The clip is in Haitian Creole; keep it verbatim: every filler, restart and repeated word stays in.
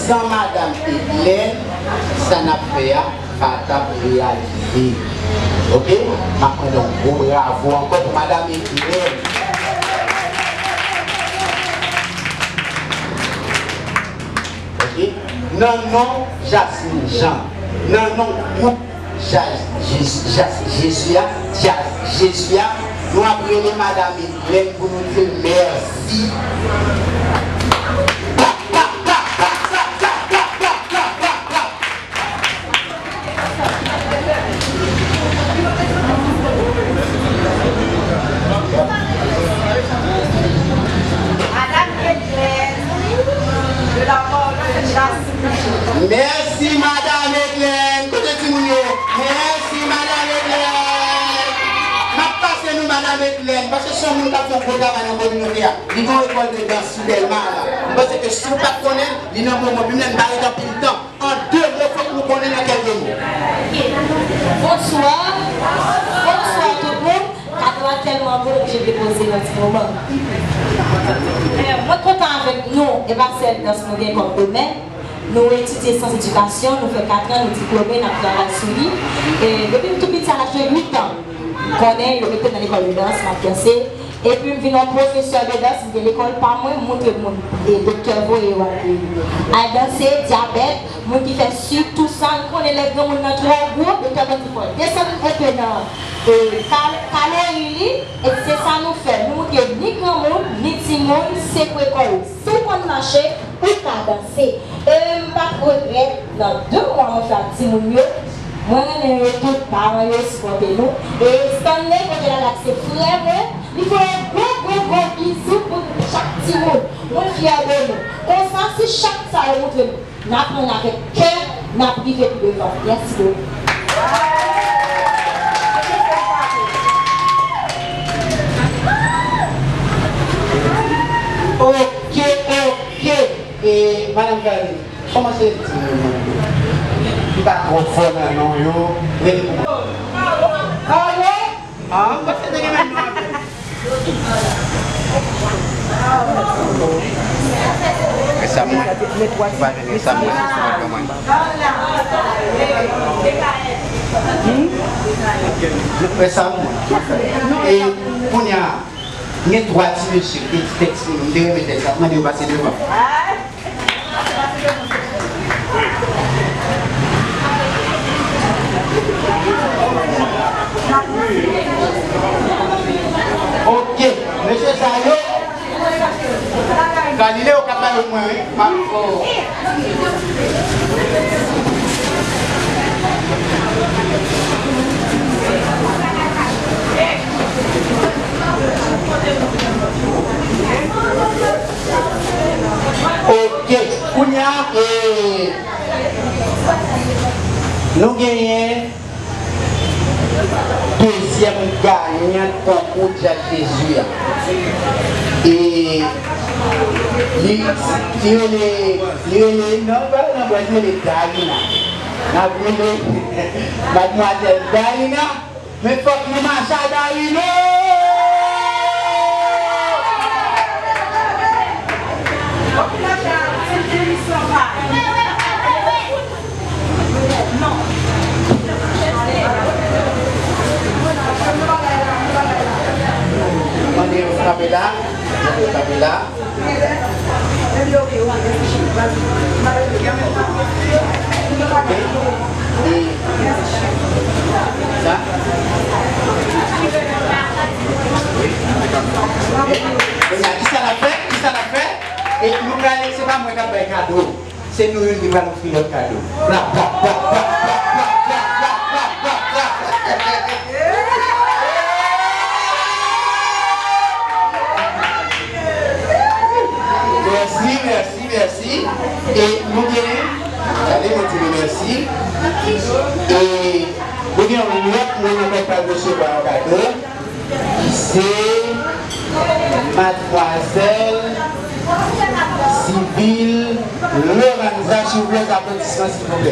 San madanm Edlèn, sa n ap fè a pa t ap reyalize. Oke? M ap mande yon gwo bravo ankò pou madanm Edlèn. Oke? Nan non Jasmine Jean, nan non gwoup Jazz Jezi a, Jazz Jezi a, nou ap rele madanm Edlèn pou nou di l mèsi. Madanm Edlèn, de la part de Jasmine. Mèsi, madanm Edlèn. Kote timoun yo? Mèsi, madanm Edlèn. M ap pase nou, madanm Edlèn, paske se yon moun k ap fè yon gwo travay nan kominote a. Li gen yon lekòl de dans sou Dèlma la. M panse ke si w pa t konnen l, li nan moman, menm lè n pa ret anpil tan. An de mo, fòk nou konnen nan kèk de mo. Bonswa. Bonswa tout moun. Kado a tèlman bon, oblije depoze nan ti moman. Eh, mwen kontan avèk nou, e pa sèl dans nou gen kòm domèn. Nou etidye sans edikasyon, nou fè kat an, nou diplome, n ap travay sou li. E depi m tou piti, a laj de uit an, m konnen yo mete m nan lekòl de dans, m ap danse. Epi m vin yon pwofesè de dans, m gen lekòl pa mwen, m montre moun, e doktè voye yo al, al danse, dyabèt, moun ki fè sik, tou sa, nou konnen lè granmoun nan twò gwo, doktè konn di fò l desann enpe nan, e, kal-, kalori li, e se sa nou fè. Nou montre ni granmoun, ni timoun, sekwe kò yo. Si w konn mache, ou ka danse. E m p ap regrèt, nan de mwa mwen fè ak timoun yo, mwen renmen yo tout, paran yo sipòte nou. E Stanley, kote l al la, se frè mwen, li fè yon gwo, gwo, gwo bizou pou chak timoun. Mwen fyè de nou. Konsa, si chak sa yo montre nou, n aprann avèk kè, n ap rive pi devan. Mèsi bokou. Oke, oke. E, madanm Carly, kòmanse di non yo. Li pa twò fò nan non yo. Rele pou mwen. Carly! Ah, paske te gen menm non avè l. Resamwen. Ou pa jwenn resamwen sou sou mwen. Hmm? Resamwen. E kounye a, gen twa ti mesye ki te di tèks pou nou. M te renmen tèks la. Mande yo pase devan. Ok, mesye sa yo, Galileo ka pale mwen, wi. Ma, oh. Ok, kounye a, e, nou genyen dezyèm ganyan konkou Djaz Jezi a. E li, li rele, li rele, non, pa nan bwèt, li rele Dalina. N ap rele madmwazèl Dalina. Men fòk nou mache a Darino! Mande yo kanpe la, mande yo kanpe la. Sa? Kisa n ap fè? Kisa n ap fè? E nou prale, se pa mwen k ap bay kado. Se nou youn ki pral ofri lòt kado. Plap, plap, plap. Mèsi, mèsi, mèsi. E nou gen, gade, mwen di nou mèsi. E nou gen yon lòt moun ankò k pral resevwa yon kado. Ki se madmwazèl Sivil Loranza, sou plas aplodisman, silvouplè.